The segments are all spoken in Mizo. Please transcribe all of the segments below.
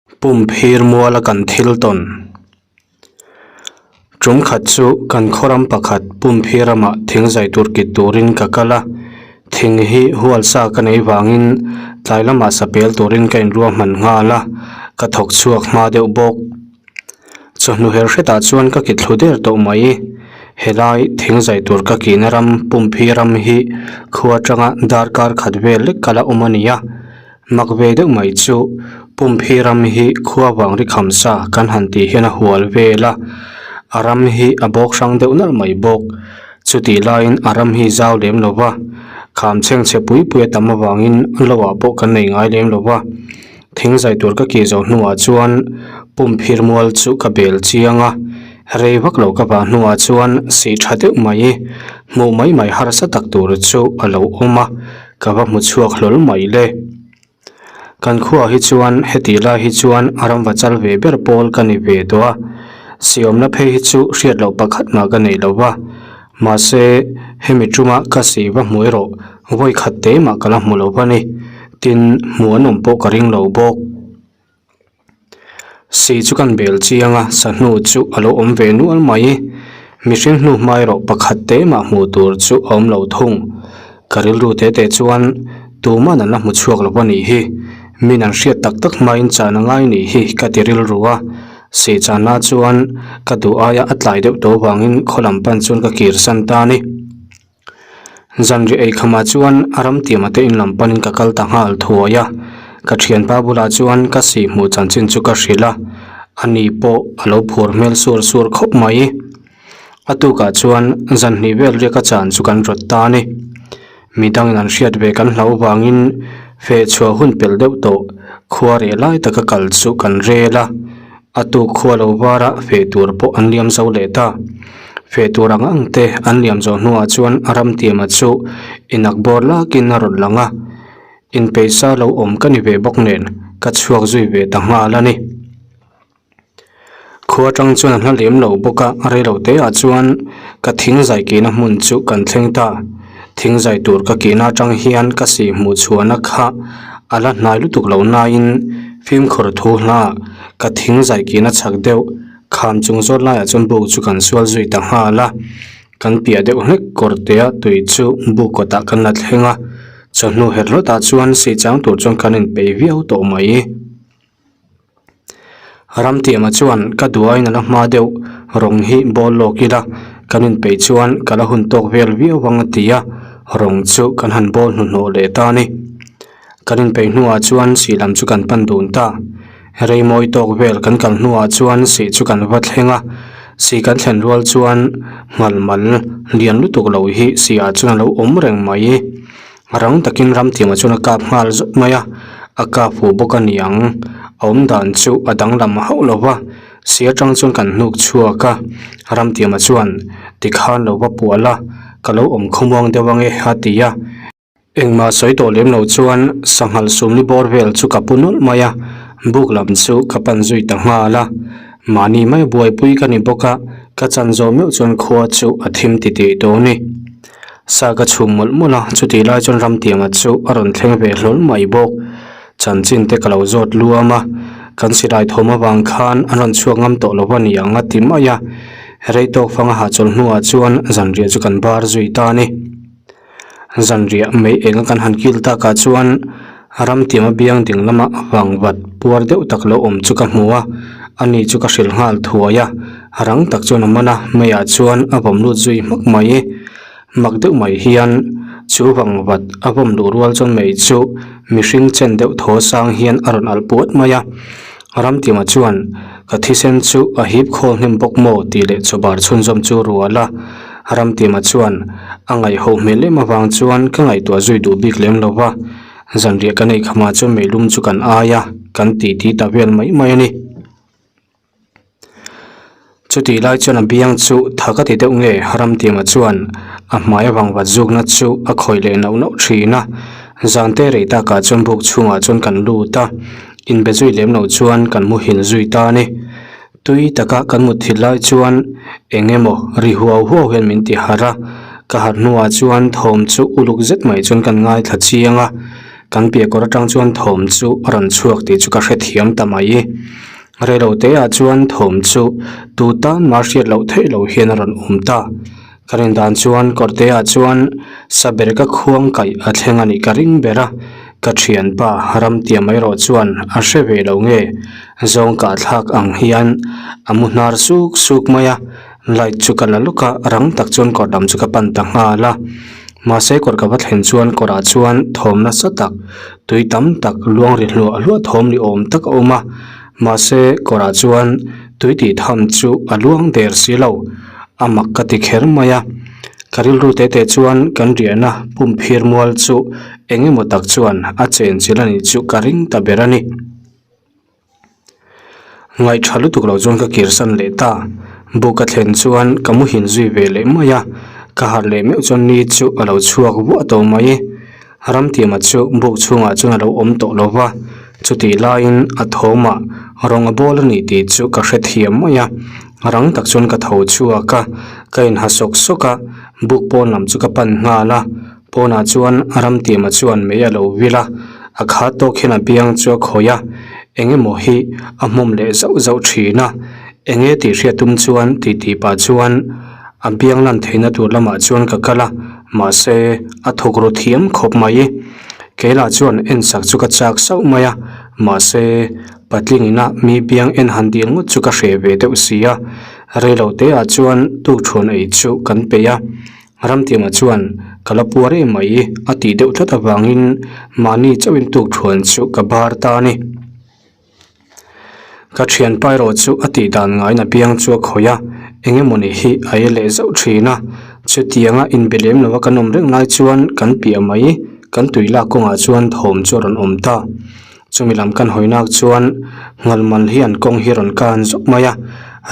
Pum phir muala kan thil tawn. Tum khat chu kan khaw ram pakhat pum phir ramah thing zai tur kit turin ka kal a, thing hi hual sa ka nei vangin tlai lamah sapel turin ka inruahman nghal a, ka thawk chhuak hma deuh bawk. Chawhnu her hretah chuan ka kit thlu der tawh mai. Helai thing zai tur ka kihna ram pum phir ram hi khua atanga darkar khat vel lek kala awm a ni a. Mak ve deuh mai chu Pumphi ram hi khua vang ri kham sa kan han tih hian a hual vel a, a ram hi a bawk hrang deuh nalh mai bawk. Chutih laiin a ram hi zau lem lo va, kham chhengchhe pui pui a tam avangin lo ah pawh kan nei ngai lem lo va. Thing zai tur ka kih zawh hnuah chuan Pumphir mual chu ka bel chiang a, rei vak lo ka vah hnuah chuan sih tha deuh mai, hmuh mai mai harsa tak tur chu a lo awm a. Ka va hmu chhuak hlawl mai le. Kan khuaah hi chuan heti lai hi chuan a ramva chal ve ber pawl ka ni ve tawh a, siawmna phei hi chu hriat loh pakhat mah ka nei lo va. Mahse, hemi tuma ka si va hmu erawh vawi khat te mah ka la hmu lo va ni. Tin, hmu an awm pawh ka ring lo bawk. Si chu kan bel chiang a, sahnu chu a lo awm ve nual mai. Mihring hnu hma erawh pakhat te mah hmuh tur chu a awm lo thung. Ka rilru te te chuan tuman an la hmu chhuak lo a nih hi, min an hriat tak tak hmain chan a ngai nih hi ka ti rilru a. Si channa chuan ka duh aia a tlai deuh tawh vangin khaw lam pan chuan ka kir san ta a ni. Zanriah ei khamah chuan a ram tiamah te in lam panin ka kal ta nghal thuai a, ka thianpa bulah chuan ka sih hmuh chanchin chu ka hrilh a, ani pawh a lo phur hmel sur sur khawp mai. A tukah chuan zan hnih vel riaka chan chu kan rawt ta a ni. Midangin an hriat ve kan hlauh vangin feh chhuah hun pel deuh tawh khua reh lai taka kal chu kan rel a. A tuk khua lo vara feh tur pawh an liam zo leh ta. Feh tur ang ang te an liam zawh hnuah chuan a ram tiama chu inak bawr lakin a rawn lang a, inpeisa lo awm ka ni ve bawk nen ka chhuak zui ve ta nghal a ni. Khua atang chuan a hla lem lo bawk a, reilo te ah chuan ka thing zai kihna hmun chu kan thleng ta. Thing zai tur ka kihna atang hian ka sih hmuh chhuahna kha a la hnai lutuk lo nain Fimkhur thu hla, ka thing zai kihna chak deuh, kham chung zawt laiah chuan buk chu kan sual zui ta nghal a, kan piah deuh hlek kawr tea tui chu buk kawtah kan la thleng a, chawhnu her hlawtah chuan sih chang tur chuan kan inpeih viau tawh mai. Ramtiama chuan ka duaiin a la hma deuh rawng hi bawl lawk ila, kan inpeih chuan ka la hun tawk vel viau ang a ti a, rawng chu kan han bawl hnuhnawh leh ta a ni. Kan inpeih hnuah chuan sih lam chu kan pan dun ta. Rei mawi tawk vel kan kal hnuah chuan sih chu kan va thleng a, sih kan thlen rual chuan ngal mal lian lutuk lo hi sih ah chuan a lo awm reng mai. Rang takin ramtiamah chuan a kap nghal zawk mai a, a kap huh bawk a ni ang. A awm dan chu a danglam hauh lo va, sih atang chuan kan hnuk chhuak a, ramtiamah chuan tikhan lo va puah la, ka lo awm khawmuang deuh ange a ti a. Engmah sawi tawh lem lo chuan sanghal sumli bawr vel chu ka pu nawlh mai a, buk lam chu ka pan zui ta nghal a. Mahni mai buaipui ka ni bawk a, ka chan zawh meuh chuan khua chu a thim ti tih tawh a ni. Sa ka chhum mawlh mawlh a, chutih lai chuan Ramtianga chu a rawn thleng ve hlawl mai bawk. Chanchin te ka lo zawt luam a, kan silai thawm avang khan an rawn chhuak ngam tawh lo a ni ang a ti mai a. Rei tawk fanga hahchawlh hnuah chuan zanriah chu kan bar zui ta a ni. Zanriah mai enga kan han kil takah chuan ramtiama biang ding lama vang vat puar deuh tak lo awm chu ka hmu a, ani chu ka hrilh nghal thuai a, rang tak chuan a man a, meiah chuan a vawm lut zui hmak mai. Mak deuh mai hian chu vang vat a vawm luh rual chuan mei chu mihring chen deuh thaw sang hian a rawn alh puat mai a, ramtiama chuan ka thisen chu a hip khawl hnem bawk maw tih leh chawbar chhunzawm chu rual a. Ramtima chuan a ngaihho hmel em avang chuan ka ngaihtuah zui duh bik lem lo va, zanriah kan ei khamah chuan meilum chu kan ai a, kan titi ta vel mai mai a ni. Chutih lai chuan a biang chu tha ka ti deuh nge Ramtima chuan a hmai avang vat zukna chu a khawih leh nauh nauh thin a, zan te rei takah chuan buk chhungah chuan kan lut a, inbe zui lem lo chuan kan muhil zui ta a ni. Tui taka kan mut thil lai chuan eng emaw ri huau huau hian min ti harh a, ka harh hnuah chuan thawm chu uluk zet mai chuan kan ngaithla chiang a. Kan piah kawr atang chuan thawm chu a rawn chhuak tih chu ka hrethiam ta mai. Reilo te ah chuan thawm chu tu tan mah hriat loh theih loh hian a rawn awm ta. Ka rin dan chuan kawr te ah chuan saber ka khuang kaih a thleng a nih ka ring ber a, ka thianpa Ramtiam erawh chuan a hre ve lo nge zawng kah thlak ang hian a mu hnar suk suk mai a, light chu ka la lawk a, rang tak chuan kawr lam chu ka pan ta nghal a. Mahse kawr ka va thlen chuan kawrah chuan thawm nasa tak tui tam tak luang ri hluah hluah thawm ni awm tak a awm a, mahse kawrah chuan tui tih tham chu a luang der si lo. A mak ka ti kher mai a, ka rilru te te chuan kan riahna pum phir mual chu eng emaw tak chuan a chen chilh a nih chu ka ring ta ber a ni. Ngaihṭha lutuk lo chuan ka kirsan leh ta, buk ka thlen chuan ka muhin zui ve leh mai a, ka harh leh meuh chuan ni chu a lo chhuak vuah tawh mai. Ramtiama chu buk chhungah chuan a lo awm tawh lo va, chutih laiin a thawmah rawng a bawl a ni tih chu ka hrethiam mai a, rang tak chuan ka tho chhuak a, ka inha sawk sawk a, buk pawn lam chu ka pan nghal a, pawnah chuan Ramtiama chuan mei a lo vil a, a khat tawk hian a biang chu a khawih a, eng emaw hi a hmawm leh zauh zauh thin a, eng nge tih hriat tum chuan titi pah chuan a biang lan theihna tur lamah chuan ka kal a, mahse a thawk ru thiam khawp mai. Keilah chuan en sak chu ka chak sauh mai a, mahse patling ina mi biang en han dil ngawt chu ka hreh ve deuh si a, reilo te ah chuan tukthuan ei chu kan peih a, Ramtiama chuan ka la puar em mai a tih deuh tlat avangin mahni chauhin tukthuan chu ka bar ta a ni. Ka thianpa erawh chu a tih dan ngaiin a biang chu a khawih a, eng emawni hi a ei leh zauh thin a, chutianga inbe lem lova kan awm reng lai chuan kan piah mai kan tui lak kawngah chuan thawm chu a rawn awm ta. Chumi lam kan hawi nak chuan nghalmal hian kawng hi a rawn kan zawk mai a,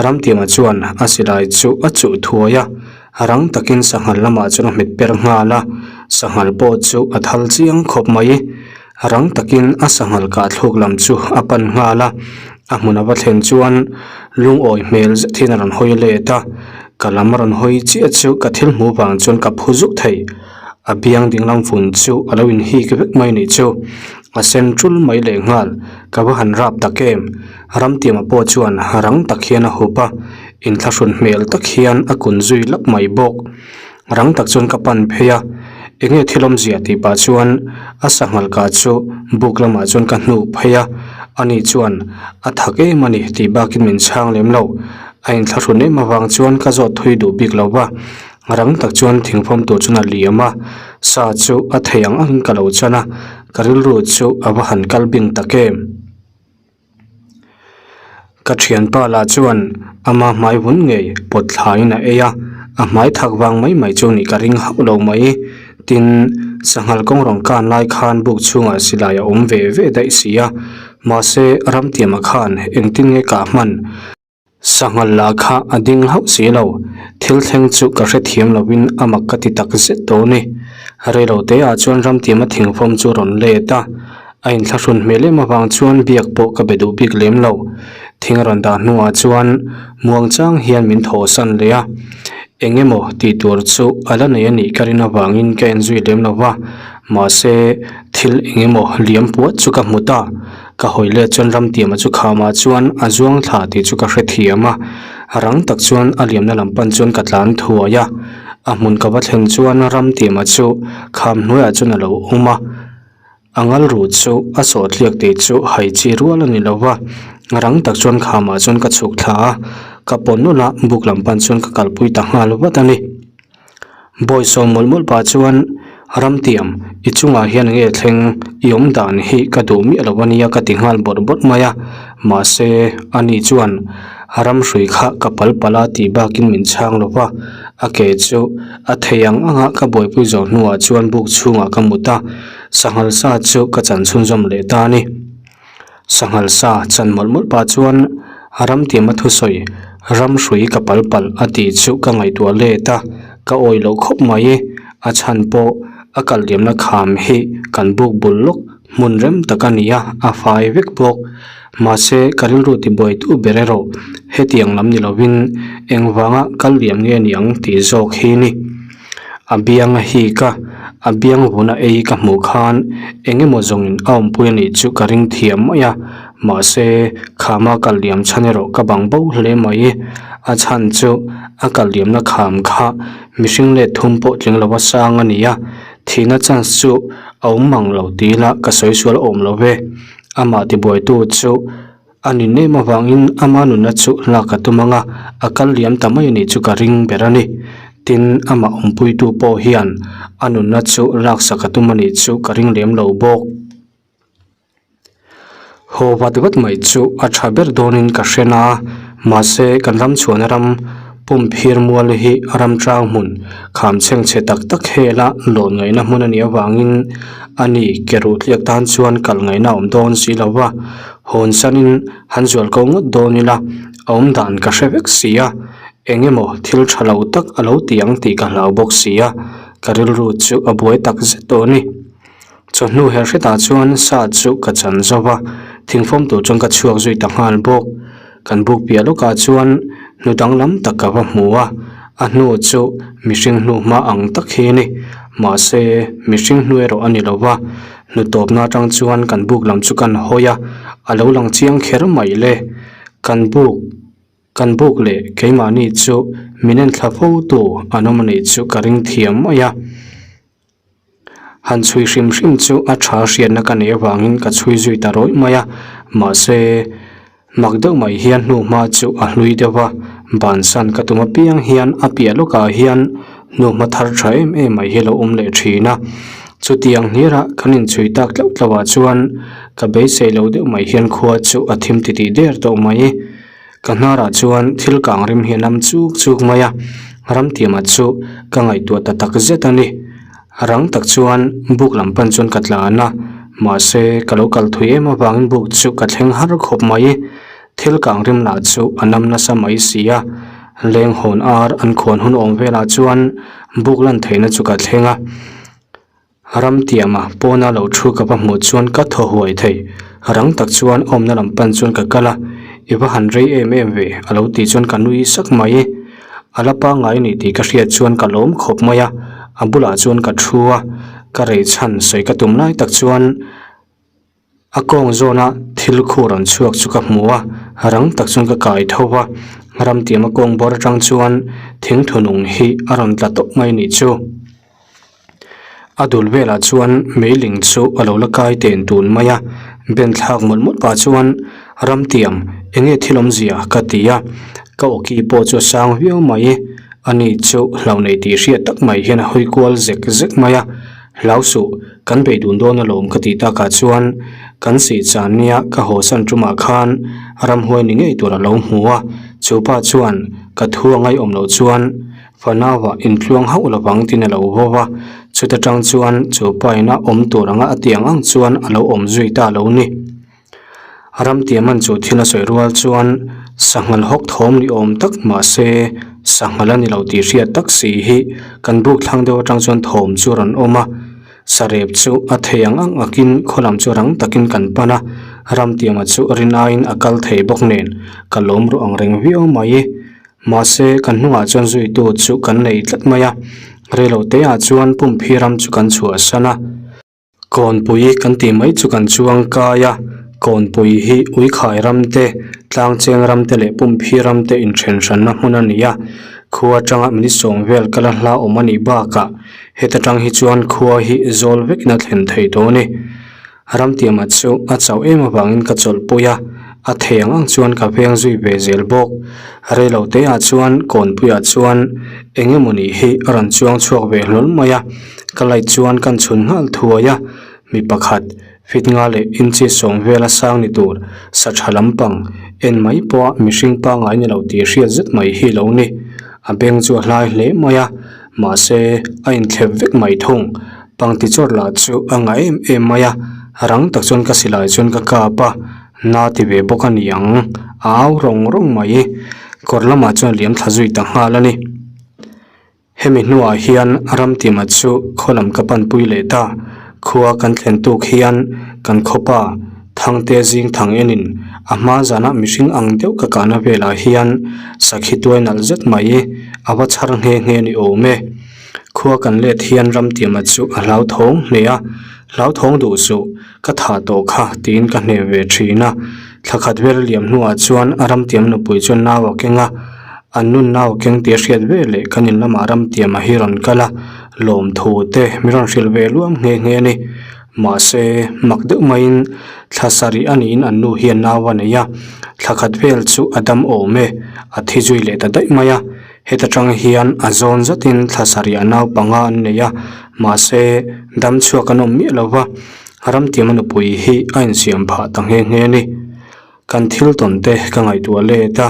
Ramtiama chuan a silai chu a chuh thuai a, rang takin sanghal lamah chuan a hmet per nghal a, sanghal pawh chu a thal chiang khawp mai. Rang takin a sanghal kah thluk lam chu a pan nghal a, a hmun a va thlen chuan lungawi hmel zet hian a rawn hawi let a, ka lam a rawn hawi chiah chu ka thil hmuh vang chuan ka phu zuk thei. A biang dinglam vun chu a lo inhik vek mai nih chu, a sen tul mai leh nghal, ka va han rap tak em. Ramtiama pawh chuan rang tak hian a hup a, inthlahrun hmel tak hian a kun zui lap mai bawk. Rang tak chuan ka pan phei a, enge thil awmzia tih pah chuan a sanghal kah chu buk lamah chuan ka hnuk phei a, ani chuan a thak em a ni tih bakin min chhang lem lo, a inthlahrun em avang chuan ka zawt thui duh bik lo va, rang tak chuan thingfawm tur chuan a liam a, sa chu a thei ang angin ka lo chan a, ka rilru chu a va han kal bing tak em. Ka thianpa lah chuan ama hmai vun ngei pawt thlaiin a ei a, a hmai thak vang mai mai chu nih ka ring hauh lo mai. Tin, sanghal kawng rawn kan lai khan buk chhungah silai a awm ve ve daih si a, mahse Ramtiama khan engtin nge kah hman? Sanghal lah kha a ding hlauh si lo, thil thleng chu ka hrethiam lovin a mak ka ti tak zet tawh ni. Reilo te ah chuan Ramtiama thingfawm chu a rawn let a, a inthlahrun hmel em avang chuan biak pawh ka be duh bik lem lo. Thing a rawn dah hnuah chuan muangchang hian min thawhsan leh a, eng emaw tih tur chu a la nei a nih ka rin avangin ka enzui lem lo va, mahse thil eng emaw liam puat chu ka hmu ta. Ka hawi let chuan Ramtiama chu khamah chuan a zuang thla tih chu ka hrethiam a, rang tak chuan a liamna lam pan chuan ka tlan thuai a, a hmun ka va thlen chuan Ramtiama chu kham hnuaiah chuan a lo awm a, a ngal ruh chu a sawhtliak tih chu hai chi rual a ni lo va, rang tak chuan khamah chuan ka chhuk thla a, ka pawn nawlh a, buk lam pan chuan ka kalpui ta nghal vat a ni. Bawi sawm mawlh mawlh pah chuan, Ramtiam, i chungah hian nge thleng i awm dan hi ka duh miah lo ania ka ti nghal bawrh bawrh mai a. Mahse, ani chuan ram hrui kha ka pal pal a tih bakin min chhang lo va, a ke chu a thei ang anga ka buaipui zawh hnuah chuan buk chhungah ka mut a, sanghal sa chu ka chan chhunzawm leh ta a ni. Sanghal sa chan mawlh mawlh pah chuan Ramtiama thusawi ram hrui ka pal palh a tih chu ka ngaihtuah let a, ka awih loh khawp mai. A chhan pawh a kal liamna kham hi kan buk bul lawk hmun rem tak a ni a, a fai vek bawk. Mahse ka rilru tibuaitu ber erawh hetiang lam ni lovin engvanga kal liam nge ni ang tih zawk hi ni. A biang a hik a, a biang vun a ei ka hmuh khan eng emaw zawngin a awmpui a nih chu ka ring thiam mai a, mahse khama kal liam chhan erawh ka bang bo hle mai. A chhan chu a kal liamna kham kha mihring let thum pawh tling lova sang a ni a, thihna chance chu a awm mang lo ti ila ka sawi sual awm lo ve. Amah tibuaitu chu. A ni nem avangin ama nunna chu lak a tum ang a, a kal liam ta mai a nih chu ka ring ber a ni. Tin, amah awmpuitu pawh hian a nunna chu laksak a tum a nih chu ka ring lem lo bawk. Haw vat vat mai chu a tha ber dawnin ka hre na, mahse kan ram chhuahna ram pumphir mual hi ram tang hmun kham chhengchhe tak tak hela lawn ngaihna hmun a nih avangin a ni ke ruh tliak tan chuan kal ngaihna a awm dawn si lo va. Hawn sanin han zual ko ngawt dawn ila, a awm dan ka hre vek si a, eng emaw thil tha lo tak a lo ti ang tih ka hlau bawk si a, ka rilru chu a buai tak zet tawh a ni. Chawhnu her hretah chuan sa chu ka chan zo va, thingfawm tur chuan ka chhuak zui ta nghal bawk. Kan buk piah lawkah chuan hnu danglam tak ka va hmu a, a hnu chu mihring hnu hma ang tak hi a ni. Mahse, mihring hnu erawh a ni lo va, Hnu tawpna atang chuan kan buk lam chu kan hawi a, a lo lang chiang kher mai le. Kan buk, kan buk leh keimahni chu min en thla fo tu an awm a nih chu ka ring thiam mai a. Han chhui hrim hrim chu a tha hriatna ka neih avangin ka chhui zui ta rawih mai a, mahse Mak deuh mai hian hnuhma chu a hlui deuh a, bansan ka tum apiang hian a piah lawkah hian hnuhma thar tha em em mai hi a lo awm leh thin a. Chutiang hnirah kan inchhui tak tlauh tlauhah chuan ka beisei lo deuh mai hian khua chu a thim titih der tawh mai. Ka hnarah chuan thil kang rim hi a nam chuk chuk mai a, ramtiama chu ka ngaihtuah ta tak zet a ni. Rang tak chuan buk lam pan chuan ka tlan a, mahse ka lo kal thui em avangin buk chu ka thleng har khawp mai. Thil kang rim lah chu a nam nasa mai si a, leng hawn ar an khuan hun awm velah chuan buk lan theihna chu ka thleng a. Ramtiama pawna lo thu ka va hmuh chuan ka thaw huai thei. Rang tak chuan awmna lam pan chuan ka kal a, I va han rei em em ve a lo tih chuan ka nui sak mai. A la pangngai a ni tih ka hriat chuan ka lawm khawp mai a, a bulah chuan ka thu a, ka rei chhan sawi ka tum lai tak chuan a kawng zawna thil khu rawn chhuak chu ka hmu a, rang tak chuan ka kai tho va, ramtiama kawng bawr atang chuan thingthunung hi a rawn tla tawp mai a nih chu. A dul velah chuan meiling chu a lo la kai ten tun mai a, ben thlak mawlh mawlh pah chuan ramtiang eng nge thil awmzia ka ti a, ka awki pawh chu a sang viau mai, ani chu hlau nei tih hriat tak mai hian a hawi kual zek zek mai a, hlau suh kan bei dun dawn alawm ka tih takah chuan kan sih chan nia ka haw san tumah khan ramhuai ni ngei tur a lo hmu a, chu pa chuan ka thu a ngaihawm loh chuan. Fanauah intluang hauh lovang tiin a lo vaw a, chuta tang chuan chu pa ina awm tur anga a tiang ang chuan a lo awm zui ta lo ni. Ramtiaman chu thil a sawi rual chuan sanghal hawk thawm ni awm tak mahse sanghal a ni lo tih hriat tak si hi kan buk thlang deuh atang chuan thawm chu a rawn awm a, sarep chu a thei ang ang akin khaw lam chu rang takin kan pan a, Ramtiama chu rin aiin a kal thei bawk nen ka lawm ruh ang reng viau mai. Mahse, kan hnungah chuan zuitu chu kan nei tlat mai a, reilo teah chuan pumphi ram chu kan chhuahsan a. Kawnpui kan tih mai chu kan chuang kai a, kawnpui hi Uikhai ram te, Tlangcheng ram te leh pumphi ram te inthen hranna hmun a ni a, khua atanga minute sawm vel kala hla awm a nih bakah heta tang hi chuan khua hi zawl vekin a thlen thei tawh a ni. Ramtiama chu a chauh em avangin ka chawlhpui a, a thei ang ang chuan ka veng zui ve zel bawk. Reilo teah chuan Kawnpuiah chuan eng emawni hi a rawn chuang chhuak ve hlawl mai a, ka light chuan kan chhun nghal thuai a, mi pakhat fit nga leh inchi sawm vela sang ni tur sa tha lampang en mai pawha mihring pangngai ni lo tih hriat zet mai hi lo ni. A beng chu a hlai hle mai a, mahse a inthlep vek mai thung. Pangti chawt lah chu a ngah em em mai a, rang tak chuan ka silai chuan ka kap a, na ti ve bawk a ni ang, a au rawng rawng mai. Kawr lamah chuan liam thla zui ta nghal a ni. Hemi hnuah hian Ramtima chu khaw lam ka panpui leh ta, khua kan thlen tuk hian kan khawpa Thangte zing thang enin a hma zana mihring ang deuh ka kahna velah hian sakhi tuai nalh zet mai a va chhar nghe nghe ni awm e. Khua kan let hian Ramtiama chu a hlauthawng hle a, Hlauthawng duh suh, ka thah tawh kha tiin ka hne ve thin a. Thla khat vel liam hnuah chuan a Ramtiam nupui chuan nau a keng a, an nun nau a keng tih a hriat ve leh kan in lamah Ramtiama hi rawn kal a, lawmthu te min rawn hrilh ve luam nghe nghe a ni. Mahse, mak deuh maiin thla sarih a niin an nu hian nau a nei a, thla khat vel chu a dam awm e, a thi zui leh ta daih mai a. Heta tang hian a zawn zatin thla sarih a nau panga an nei a, mahse, dam chhuak an awm miah lo va, Ramtiama nupui hi a insiam phah ta nghe nghe a ni. Kan thil tawn te ka ngaihtuah let a,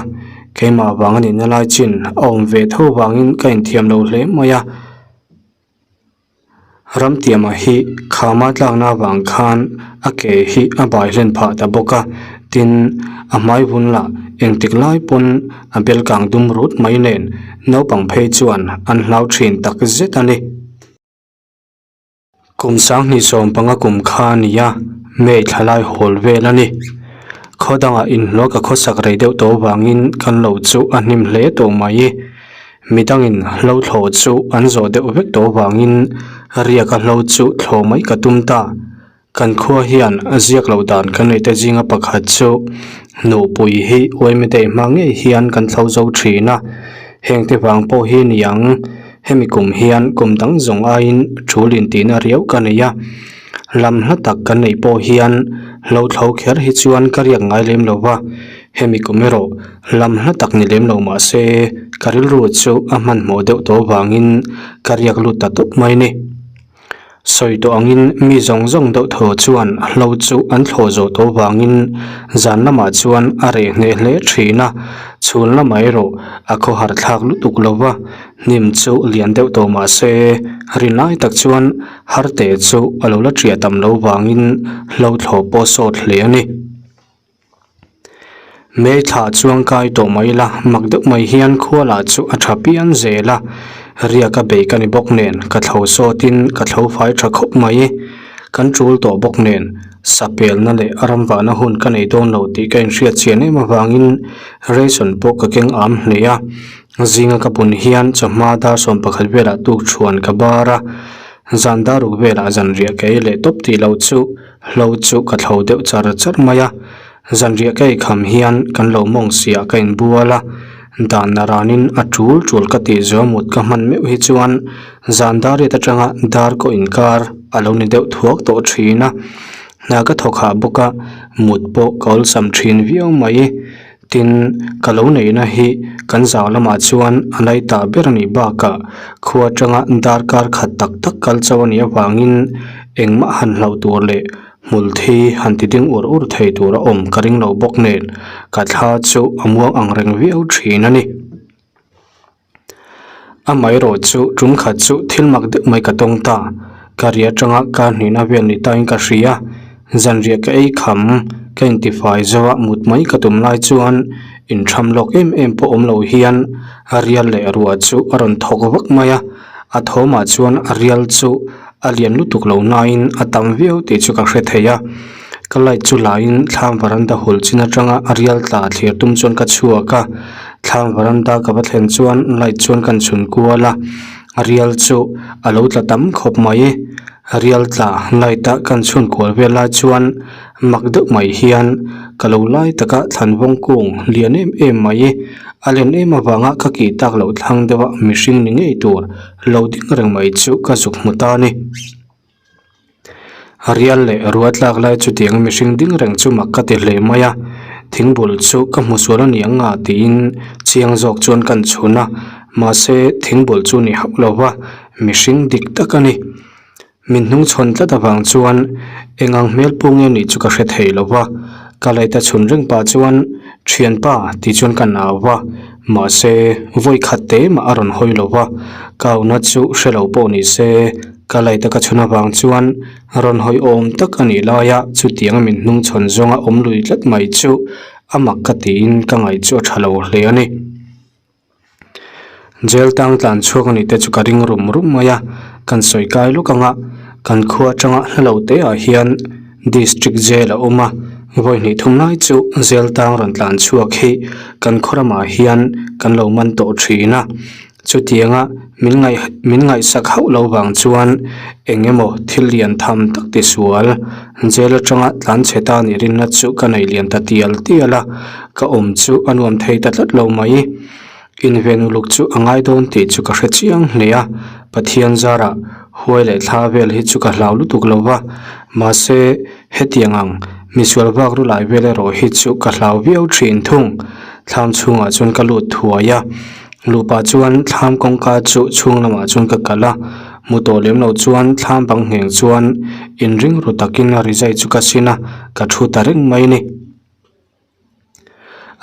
keimah vang a nihna lai chin a awm ve tho vangin ka inthiam lo hle mai a. Ramtiama hi khama tlakna avang khan a ke hi a bai hlen phah ta bawk a, tin a hmai vun lah engtik lai pawn a bel kang dum rut mai nen naupang phei chuan an hlau thin tak zet a ni. Kum sanghnih 15 kum kha a ni a, May thla lai hawl vel a ni. Khaw dangah inhlawh ka khawsak rei deuh tawh avangin kan lo chu a hnim hle tawh mai. Midangin hlo thlawh chu an zawh deuh vek tawh avangin riaka hlo chu thlawh mai ka tum ta. Kan khua hian a ziak loh dan kan neih te zinga pakhat chu nupui hi uaimedei hma ngei hian kan thlo zo thin a, hengte vang pawh hi ni ang. Hemi kum hian kum dang zawng aiin tul intihna riau ka nei a, lam hla tak kan neih pawh hian hlo thlo kher hi chuan ka riak ngai lem lo va, hemi kum erawh lam hla tak ni lem lo mah se ka rilru chu a hmanhmawh deuh tawh vangin ka riak lut ta tawp mai ni. Sawi tawh angin mi zawng zawng deuh thaw chuan hlo chu an thlawh zawh tawh vangin zan lamah chuan a reh hneh hle thin a, chhun lamah erawh a khawhar thlak lutuk lo va, hnim chu lian deuh tawh mah se rin lai tak chuan harte chu a lo la ṭiah tam lo vangin hlo thlawh pawh sawt hle a ni. May thla chuang kai tawh mai la, mak deuh mai hian khua lah chu a tha pian zel a, riak a bei ka ni bawk nen ka thlo sawtin ka thlo fai tha khawp mai. Kan tul tawh bawk nen sapelna leh ramvahna hun ka nei dawn lo tih ka inhriat chian em avangin ration pawh ka keng am hle a, zinga ka bun hian chawhma dar 11 velah tuk thuan ka bar a, zan dar ruk velah zanriah ka ei leh tawp tih loh chu Hlo chu ka thlo deuh char char mai a, zanriah ka eikham hian kan lo mawng siah ka inbual a, dan na ranin a tul tul ka tih zuam mut ka hman meuh hi chuan zan dar riat atanga dar kaw inkar a lo ni deuh thuak tawh thin a, hna ka thawk hah bawk a, mut pawh ka awlsam thin viau mai. Tin, ka lo neihna hi kan zau lamah chuan a lai tah ber a nih bakah khua atanga darkar khat tak tak kal chauh a nih avangin engmah han hlauh tur leh hmul thi han ti ding ur ur thei tur a awm ka ring lo bawk nen ka thla chu a muang ang reng viau thin a ni. Amaherawh chu tum khat chu thil mak deuh mai ka tawng ta. Ka ri atanga kar hnihna vel ni tain ka hria. Zanriah ka ei kham, ka intifai zo a mut mai ka tum lai chuan intham lawk em em pawh awm lo hian a rial leh ruah chu a rawn thawk vak mai a. A thawmah chuan a rial chu a lian lutuk lo nain a tam viau tih chu ka hre thei a. Ka light chu laiin thlam varanda hul chin atanga a rial tla thlir tum chuan ka chhuak a. Thlam varanda ka va thlen chuan light chuan kan chhun kual a, a rial chu a lo tla tam khawp mai. Rial tla light a kan chhun kual vel lai chuan mak deuh mai hian ka lo lai taka thlan vawng kung lian em em mai. A len em avanga ka kih tak loh thlang deuh a mihring ni ngei tur lo ding reng mai chu ka zuk hmu ta a ni. A rial leh rua tlak lai chutiang mihring ding reng chu mak ka ti hle mai a, thingbul chu ka hmu sual a ni ang a tiin chiang zawk chuan kan chhun a, mahse thingbul chu ni hauh lo va, mihring dik tak a ni. Min hnungchhawn tlat avang chuan eng ang hmel pawh nge nih chu ka hre thei lo va, ka light a chhun reng pah chuan thianpa tih chuan ka nau va, mahse vawi khat te mah a rawn hawi lo va, ka auna chu hre lo pawh ni se. Ka light a ka chhun avang chuan rawn hawi awm tak a nih laia chutianga min hnung chhawn zawnga awm lui tlat mai chu a mak ka tiin ka ngaih chu a tha lo hle a ni. Jail tang tlan chhuak a nih te chu ka ring rum rum mai a, kan sawi kai lawk anga kan khua atanga hla lo te ah hian District Jail a awm a, vawi hnih thum lai chu jail tang rawn tlan chhuak hi kan khaw ramah hian kan lo man tawh thin a. Chutianga min ngaih min ngaihsak hauh lo vang chuan eng emaw thil lian tham tak ti sual jail atanga tlan chhe ta nih rinna chu ka nei lian ta tial tial a, ka awm chu a nuam thei ta tlat lo mai. Inven uluk chu a ngai dawn tih chu ka hre chiang hle a, Pathian zarah huai leh thla vel hi chu ka hlau lutuk lo va, mahse hetiang ang misual vak ru lai vel erawh hi chu ka hlau viau thin thung. Thlam chhungah chuan ka lut thuai a, luhpah chuan thlam kawngka chu chhung lamah chuan ka kalh a, mu tawh lem lo chuan thlam bang ngheng chuan inring ru takin rizai chu ka sin a, ka thu ta reng mai a ni.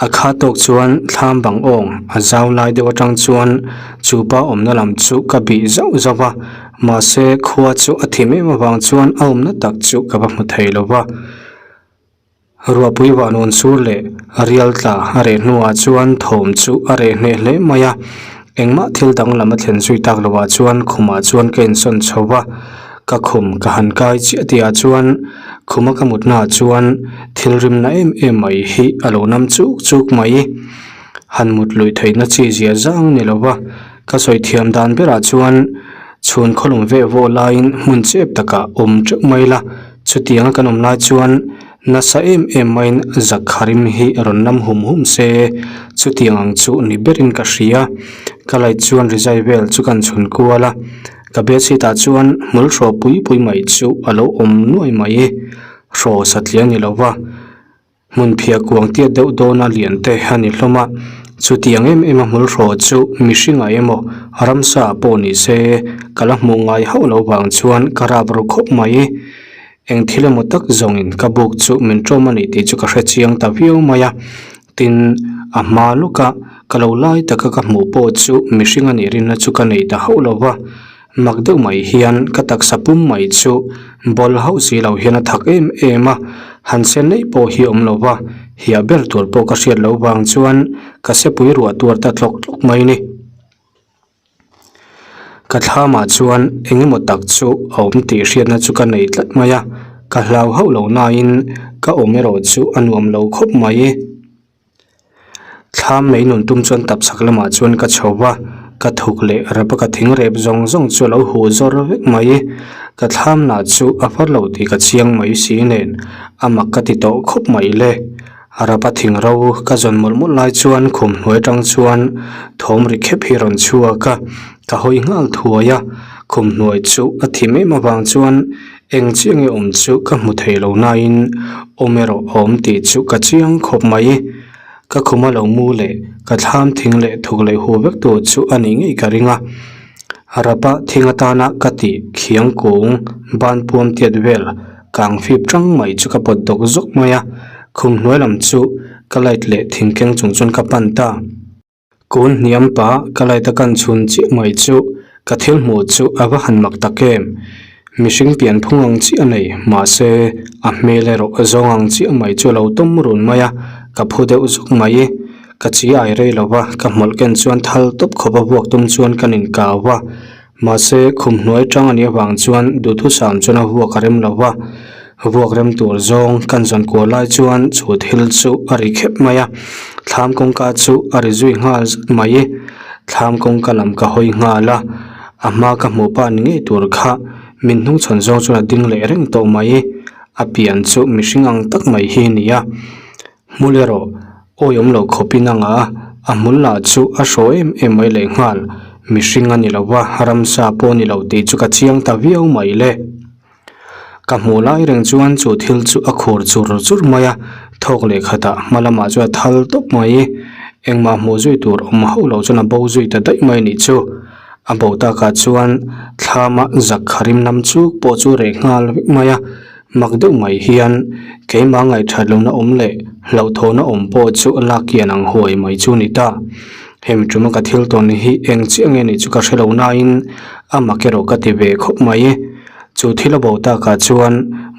A kha tawk chuan thlam bang awng a zau lai deuh atang chuan chu pa awmna lam chu ka bih zauh zauh a mahse khua chu a thim em avang chuan a awmna tak chu ka va hmu thei lo va ruahpui vahnawn sur leh rial tla a reh hnuah chuan thawm chu a reh hneh hle mai a engmah thil danglam a thlen zui tak lovah chuan khumah chuan ka insawn chho va. Ka khum ka han kai chiah tih ah chuan khuma ka mut hnaah chuan thil rimna em em mai hi a lo nam chuk chuk mai. Han mut luih theihna chi zia zang ni lo va, ka sawi thiam dan berah chuan chhun khawlum veh vawh laiin hmun chep takah awm teuh mai la, chutianga kan awm lai chuan nasa em em maiin zakharim hi rawn nam hum hum se, chutiang ang chu ni berin ka hria. Ka light chuan rizai vel chu kan chhun kual a. Ka bedsheet ah chuan hmul hraw pui pui mai chu a lo awm nuai mai e, hraw satliah a ni lo va, hmun phiah kuang tiat deuh dawna lian te a ni hlawm a, chutiang em em a hmul hraw chu mihring ah emaw ramsa ah pawh ni se ka la hmuh ngai hauh lo vang chuan ka rap ru khawp mai e, eng thil emaw tak zawngin ka buk chu min ṭawm a ni tih chu ka hre chiang ta viau mai a. Tin, a hma lawka ka lo lai taka ka hmuh pawh chu mihring a nih rinna chu ka nei ta hauh lo va, mak deuh mai hian ka taksa pum mai chu bawl hauh si lo hian a thak em em a, han sen neih pawh hi awm lo va, hiah ber tur pawh ka hriat loh vang chuan ka sepui ruah tuar ta tlawk tlawk mai ni. Ka thlamah chuan eng emaw tak chu a awm tih hriatna chu ka nei tlat mai a, ka hlau hauh lo nain ka awm erawh chu a nuam lo khawp mai. Thlam mei nun tum chuan tapchhak lamah chuan ka chho va, ka thuk leh rap a ka thing rep zawng zawng chu a lo huh zawr vek mai. Ka thlam lah chu a far lo tih ka chiang mai si nen a mak ka ti tawh khawp mai le. Rapa thing ro ka zawn mawlh mawlh lai chuan khum hnuai atang chuan thawm ri khep hi rawn chhuak a, ka hawi nghal thuai a, khum hnuai chu a thim em avang chuan eng chiah nge awm chu ka hmu thei lo nain awm erawh a awm tih chu ka chiang khawp mai. Ka khuma lo mu leh ka thlam thing leh thuk leh hu vek tur chu a nih ngei ka ring a, Rapa thing atana ka tih khiang kung ban puam tiat vel Kang fip tang mai chu ka pawt dawk zawk mai a, khum hnuai lam chu ka light leh thing keng chung chuan ka pan ta. Kun hniam pah ka light a kan chhun chiah mai chu ka thil hmuh chu a va han mak tak em. Mihring pian phung ang chiah a nei, mahse a hmel erawh a zawng ang chiah mai chu a lo tawm run mai a, ka phu deuh zawk mai. Ka chi ai rei lo va, ka hmawlh ken chuan thal tawp khawp a vuak tum chuan kan inkau a. Mahse, khum hnuai tang a nih avang chuan duhthusam chuan a vuak a rem lo va, vuak rem tur zawng kan zawn kual lai chuan chu thil chu a ri khep mai a, thlam kawngka chu a ri zui nghal zat mai. Thlam kawngka lam ka hawi nghal a, a hma ka hmuh pa ni ngei tur kha min hnungchhawn zawng chuan a ding leh reng tawh mai. A pian chu mihring ang tak mai hi a ni a. Hmul erawh awiawm lo khawpin a ngah a, a hmul lah chu a hraw em em mai lehnghal. Mihring a ni lo va, ramsa pawh a ni lo tih chu ka chiang ta viau mai le. Ka hmuh lai reng chuan chu thil chu a khur chur chur mai a, thawk leh khatah hma lamah chuan a thal tawp mai. Engmah hmuh zui tur awm hauh lo chuan a bo zui ta daih mai nih chu. A bo takah chuan thlama zakharim lam chuk pawh chu reh nghal vek mai a. Mak deuh mai hian keimah ngaihthat lohna awm leh hlauhthawhna awm pawh chu a lak kian ang huai mai chu ni ta. Hemi tuma ka thil tawn hi eng chiah nge nih chu ka hre lo nain a mak erawh ka ti ve khawp mai. Chu thil a bo takah chuan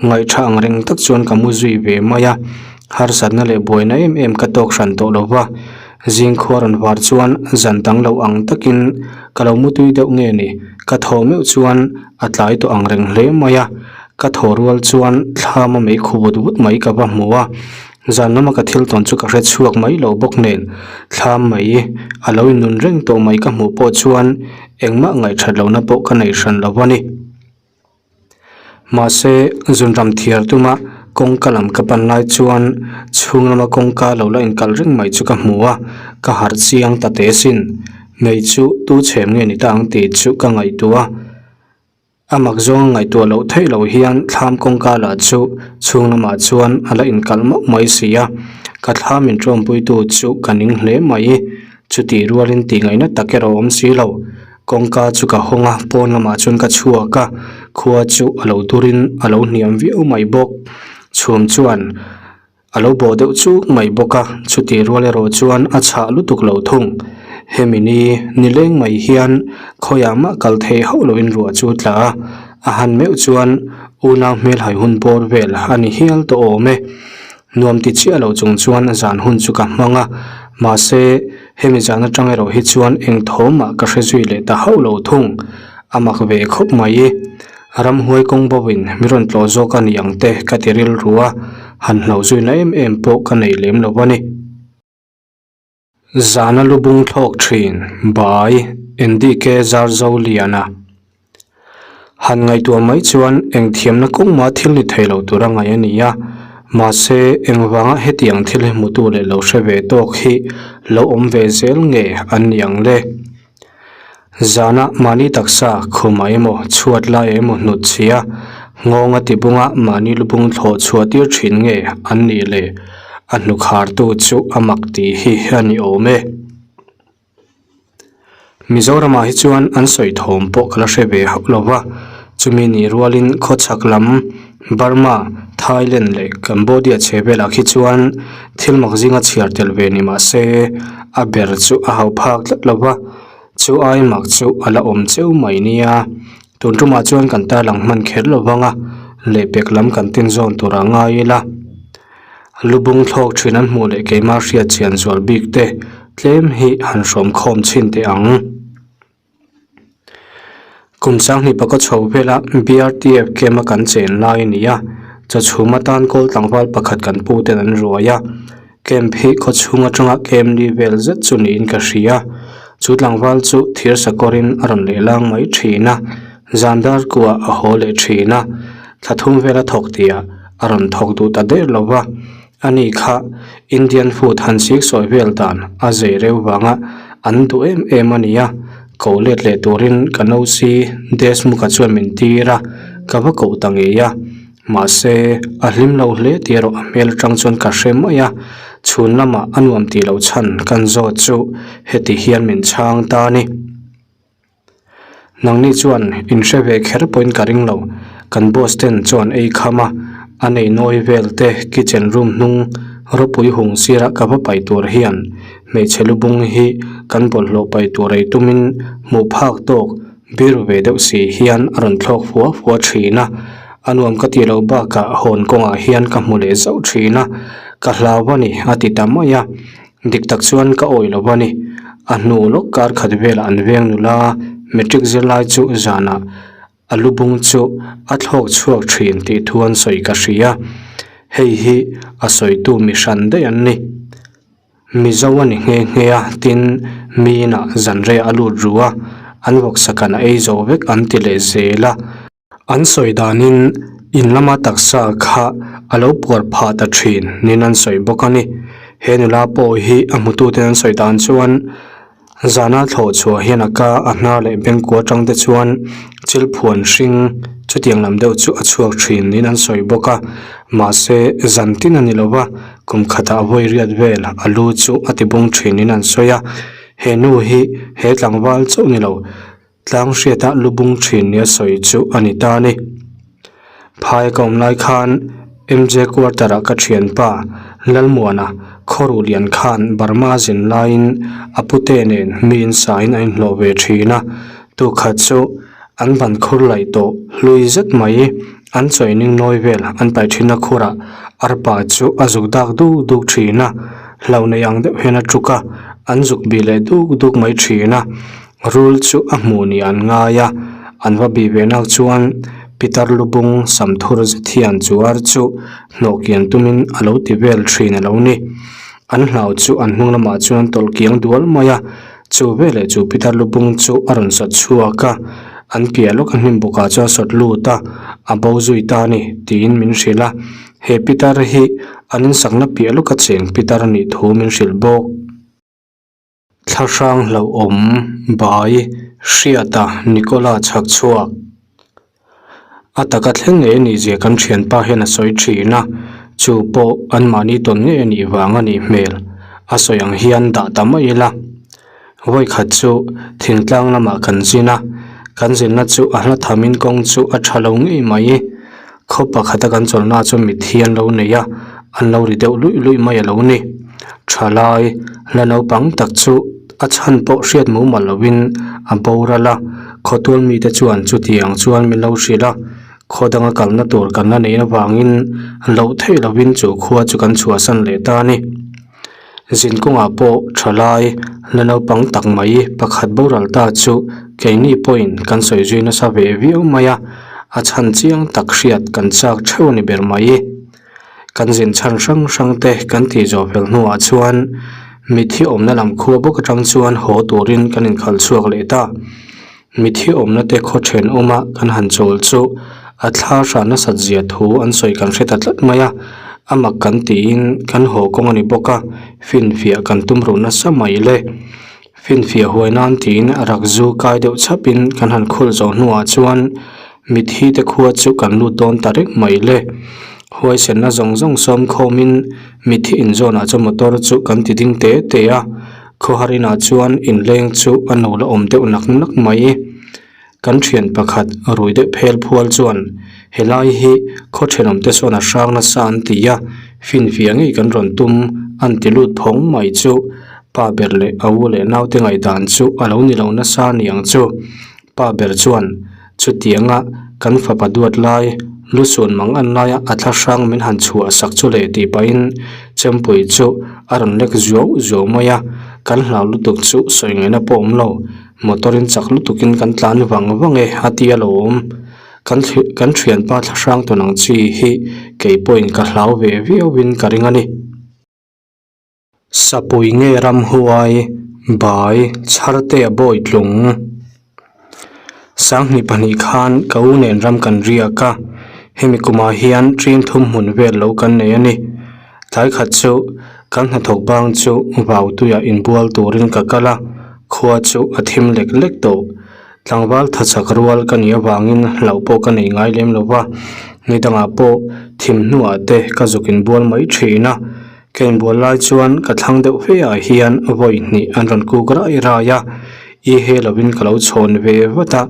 ngaihtha ang reng tak chuan ka mu zui ve mai a, harsatna leh buaina em em ka tawk hran tawh lo va. Zing khua rawn var chuan zan dang lo ang takin ka lo mu tui deuh nge ni, ka thaw meuh chuan a tlai tawh ang reng hle mai a. Ka thaw rual chuan thlam a mei khu vut vut mai ka va hmu a. Zan lama ka thil tawn chu ka hre chhuak mai lo bawk nen, thlam mai a lo innun reng tawh mai ka hmuh pawh chuan engmah ngaihthat lohna pawh ka nei hran lo a ni. Mahse, zunram thiar tuma kawngka lam ka pan lai chuan chhung lama kawngka lo la inkalh reng mai chu ka hmu a, ka harh chiang ta teh sin. Mei chu tu chhem nge ni ta ang tih chu ka ngaihtuah a. A mak zawng ngaihtuah loh theih loh hian thlam kawngka lah chu chhung lamah chuan a la inkalh mauh mai si a, ka thlam inṭawmpuitu chu ka ning hle mai. Chutih rualin tih ngaihna tak erawh a awm si lo. Kawngka chu ka hawng a, pawn lamah chuan ka chhuak a, khua chu a lo durin a lo hniam viau mai bawk. Chhum chuan. A lo bawh deuh chuk mai bawk a, chutih rual erawh chuan a chhah lutuk lo thung. Hemi ni, nileng mai hian khawiah mah kal theih hauh loin ruah chu tla a, a han meuh chuan unau hmelhai hun bawr vel a ni hial tawh awm e. Nuam ti chiah lo chung chuan zan hun chu ka hmang a, mahse hemi zan atang erawh hi chuan eng thawmah ka hre zui leh ta hauh lo thung. A mak ve khawp mai. Ramhuai kawng bawin mi rawn tlawh zawk a ni ang te ka ti rilru a, han hlo zuina em em pawh ka nei lem lo a ni. Zana lubung thlawk thin, Bai, NDK Zarzoliana. Han ngaihtuah mai chuan eng thiamna kawng mah thil ni thei lo tura ngaih a ni a, mahse engvanga hetiang thil hi hmutu leh lo hre ve tawk hi lo awm ve zel nge an ni ang le? Zana mahni taksa khumah emaw chhuat laiah emaw hnut chhia ngawng a tibunga mahni lubung thlawh chhuah tir thin nge an nih le? A hnukhartu chu a mak tih hi a ni awm e. Mizoramah hi chuan an sawi thawm pawh ka la hre ve hauh lo va, chumi nih rualin khawchhak lam Burma, Thailand leh Cambodia chhe velah khi chuan thil mak zinga chhiar tel ve ni mah se a ber chu a hauh phak tlat lo va, chu ai mak chu a la awm cheu mai nia. Tun tumah chuan kan tarlang hman kher lo vang a, lehpek lam kan tin zawn tur a ngai ila. Lubung thlawk thin an hmuh leh keimah hriat chian zual bik te tlem hi han hrawm khawm chhin teh ang. Kum sanghnih paka chho vela BRTF camp a kan chen lai a ni a, chawchhum atan kawl tlangval pakhat kan pu ten an ruai a, camp hi khawchhung atanga camp li vel zet chu niin ka hria, chu tlangval chu thir sakawrin a rawn leh lang mai thin a, zan dar kuah a haw leh thin a, thla thum vela thawk tihah a rawn thawk duh ta der lo va. Ani kha Indian food han sik sawi vel dan a zei reuh vanga an duh em em a ni a, ko let leh turin ka nosi Deshmukh-a chuan min tir a, ka va koh ta ngei a. Mahse, a hlim lo hle tih erawh a hmel atang chuan ka hre mai a, chhun lamah a nuam tih loh chhan kan zawt chu heti hian min chhang ta a ni. Nangni chuan in hre ve kher pawhin ka ring lo, kan boss ten chuan ei kham a, a nei nawi vel te kitchen room hnung ropui hung sirah ka va paih tur hian hmeichhe lubung hi kan bawlhhlawh paih tur ei tumin hmuh phak tawk bir ve deuh si hian a rawn thlawk fua fua thin a, a nuam ka tih loh bakah hawn kawngah hian ka hmu leh zauh thin a, ka hlau a ni a ti ta mai a. Dik tak chuan ka awih lo a ni. A hnu lawk kar khat velah an veng nula matric zirlai chu zanah a lubung chu a thlawk chhuak thin tih thu an sawi ka hria. Hei hi a sawitu mi hran daih an ni. Mizo a ni nghe nghe a, tin mi inah zan reiah a lut ru a, an vawksakan a ei zo vek an ti leh zel a. An sawi danin in lama taksa kha a lo puar phah ta thin niin an sawi bawk a ni. He nula pawh hi a hmututen an sawi dan chuan zana thlawh chhuah hian a ka a hnar leh bengkua atang te chuan chil phuan hring chutiang lam deuh chu a chhuak thin niin an sawi bawk a. Mahse zan tin a ni lo va, kum khatah vawi riat vel a lu chu a ti bung thin niin an sawi a. He nu hi he tlangval chauh ni lo. Tlang hriatah lubung thin nia sawi chu a ni ta a ni. Phai ka awm lai khan MJ quarter ah ka thianpa Lalmuana khawruh lian khan Burma zin laiin a pute nen mi in sain a inhlawh ve thin a, tukhat chu an ban khur laih tawh hlui zet mai an chawih nawi vel an paih thin a khurah arpa chu a zuk dak duk duk thin a, hlo nei ang deuh hian a tuk a, an zuk bih leh duk duk mai thin a. Rul chu a hmuh ni an ngai a, an va bih ve nak chuan Pitar lubung sam thur zet hian chu ar chu hnawh kian tumin a lo ti vel thin a lo ni. An hlau chu an hnung lamah chuan an tawlh kiang dual mai a, chu veleh chu pitar lubung chu a rawn sawt chhuak a, an piah lawk a hnim bawkah chuan a sawt lut a, a bo zui ta a ni tiin min hrilh a. He pitar hi an insakna piah lawka cheng pitar a nih thu min hrilh bawk. Thlahrang hlauhawm bai Hriata Nicola chhak chhuak. A taka thleng ngei a nih zia kan thianpa hian a sawi thin a, chu pawh anmahni tawn ngei a nih vang a nih hmel. A sawi ang hian dah ta mai ila. Vawikhat chu thingtlang lamah kan zin a, kan zinna chu a hla thamin kawng chu a tha lo ngei mai. Khaw pakhata kan chawlhna chu mitthi an lo nei a, an lo ri deuh luih luih mai a lo ni. Thalai, la naupang tak chu a chhan pawh hriat mumal lovin a boral a, khawtual mite chuan chutiang chuan min lo hrilh a, khaw danga kalna tur kan la neih avangin loh theih lovin chu khua chu kan chhuahsan leh ta a ni. Zin kawngah pawh thalai la naupang tak mai pakhat boral ta chu keini pawhin kan sawi zui nasa ve viau mai a, a chhan chiang tak hriat kan chak theuh a ni ber mai. Kan zin chhan hrang hrang te kan tih zawh fel hnuah chuan mithi awmna lam khua bawk atang chuan haw turin kan inkhalh chhuak leh ta. Mithi awmna te khaw thenawma kan han chawl chu a thla hran nasat zia thu an sawi kan hre ta tlat mai a, a mak kan tiin kan haw kawng a ni bawk a, finfiah kan tum ruh nasa mai le. Finfiah huai nan tiin rak zu kai deuh chhapin kan han khulh zawh hnuah chuan mithi te khua chu kan lut dawn ta reng mai le. Huaisenna zawng zawng sawm khawmin mithi inzawnah chuan motor chu kan ti ding te te a. Khawhar inah chuan inleng chu a no la awm deuh nak nak mai. Kan thian pakhat rui deuh phel phual chuan helai hi khaw thenawm te sawn a hrang nasa an ti a, finfiah ngei kan rawn tum an ti lut phawng mai chu pa ber leh a u leh naute ngaihdan chu a lo ni lo nasa niang chu. Pa ber chuan chutianga kan fapa duat lai lusun mang an laia a thla hrang min han chhuah sak chu leh tih pahin chempui chu a rawn lek zuau zuau mai a, kan hlau lutuk chu sawi ngaihna pawh awm lo, motor in chak lutukin kan tlan vang vang e a ti alawm. Kan kan thianpa thla hrang tawn ang chi hi kei pawhin ka hlau ve viauin ka ring a ni. Sapui nge ramhuai bai chharte a bawi tlung. Sanghnih pahnih khan ka u nen ram kan riak a, hemi kumah hian ṭin thum hmun vel lo kan nei a ni. Tlai khat chu kan hnathawk bang chu vau tuiah inbual turin ka kal a, khua chu a thim lek lek tawh. Tlangval thachak rual ka nih avangin hlauh pawh ka nei ngai lem lo va, ni dangah pawh thim hnuah te ka zuk inbual mai ṭhin a. Ka inbual lai chuan ka thlang deuh fe ah hian vawi hnih an rawn kuk rai rai a, i he lovin ka lo chhawn ve vat a,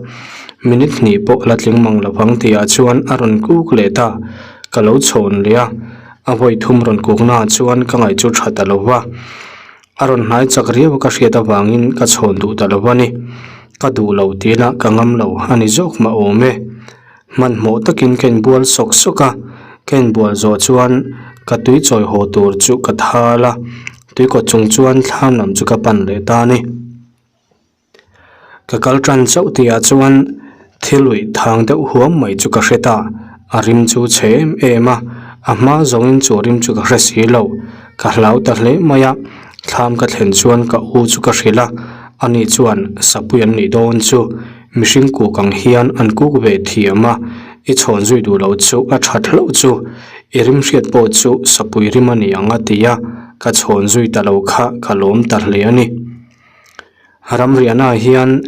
minute hnih pawh la tling mang lovang tihah chuan a rawn kuk leh ta, ka lo chhawn leh a, a vawi thum rawn kuk naah chuan ka ngaih chu tha ta lo va, a rawn hnai chak riau a ka hriat avangin ka chhawn duh ta lo a ni, ka duh lo tih lah ka ngam lo a ni zawk mah awm e. Hmanhmawh takin ka inbual sawk sawk a, ka inbual zawh chuan ka tui chawi haw tur chu ka thal a, tui kawt chung chuan thlam lam chu ka pan leh ta a ni. Ka kal tan chauh tihah chuan thil uih thang deuh huam mai chu ka hre ta, a rim chu chhe em em a, a hma zawngin chu rim chu ka hre si lo, ka hlau ta hle mai a, thlam ka thlen chuan ka u chu ka hrilh a, ani chuan sapui an nih dawn chu. Mihring kuk ang hian an kuk ve thiam a, i chhawn zui duh loh chu a that hlauh chu, i rim hriat pawh chu sapui rim a ni ang a ti a, ka chhawn zui ta lo kha ka lawm ta hle a ni. Ramriahnaah hian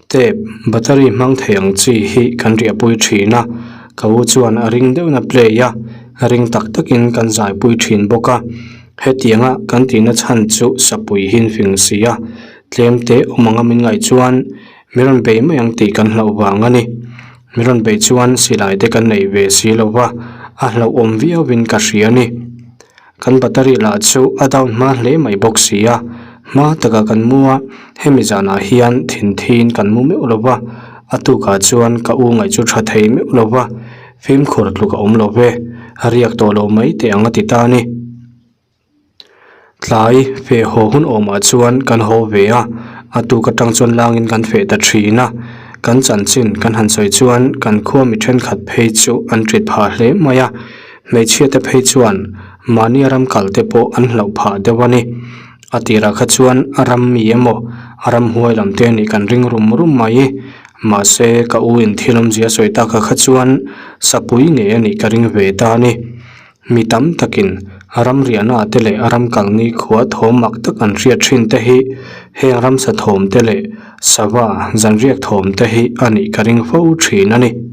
tape, battery hmang thei ang chi hi kan riahpui thin a, ka u chuan a ring deuhin a play a, ring tak takin kan zaipui thin bawk a, hetianga kan tihna chhan chu sapui hi an fing si a, tlem te awm anga min ngaih chuan Mi rawn bei mai ang tih kan hlauh vang a ni. Mi rawn bei chuan silai te kan nei ve si lo va, a hlauhawm viauin ka hria a ni. Kan battery lah chu a down hma hle mai bawk si a, hma takah kan mu a, hemi zanah hian thinthiin kan mu meuh lo va, a tukah chuan ka u ngaih chu tha thei meuh lo va, fimkhur tluk a awm lo ve, riak tawh lo mai teh ang a ti ta a ni. Tlai feh haw hun awmah chuan kan haw ve a, a tuk atang chuan langin kan feh ta thin a. Kan chanchin kan han sawi chuan kan khua mi thenkhat phei chu an ṭit phah hle mai a, hmeichhia te phei chuan mahni a ram kal te pawh an hlauh phah deuh a ni. A tirah kha chuan a ram mi emaw a ramhuai lam te nih kan ring rum rum mai. Mahse ka u in thil awmzia sawi takah kha chuan sapui ngei a nih ka ring ve ta a ni. Mi tam takin ramriahna te leh ram kalni khua thawm mak tak an hriat thin te hi heng ramsa thawm te leh sava zanriak thawm te hi a nih ka ring fo thin a ni.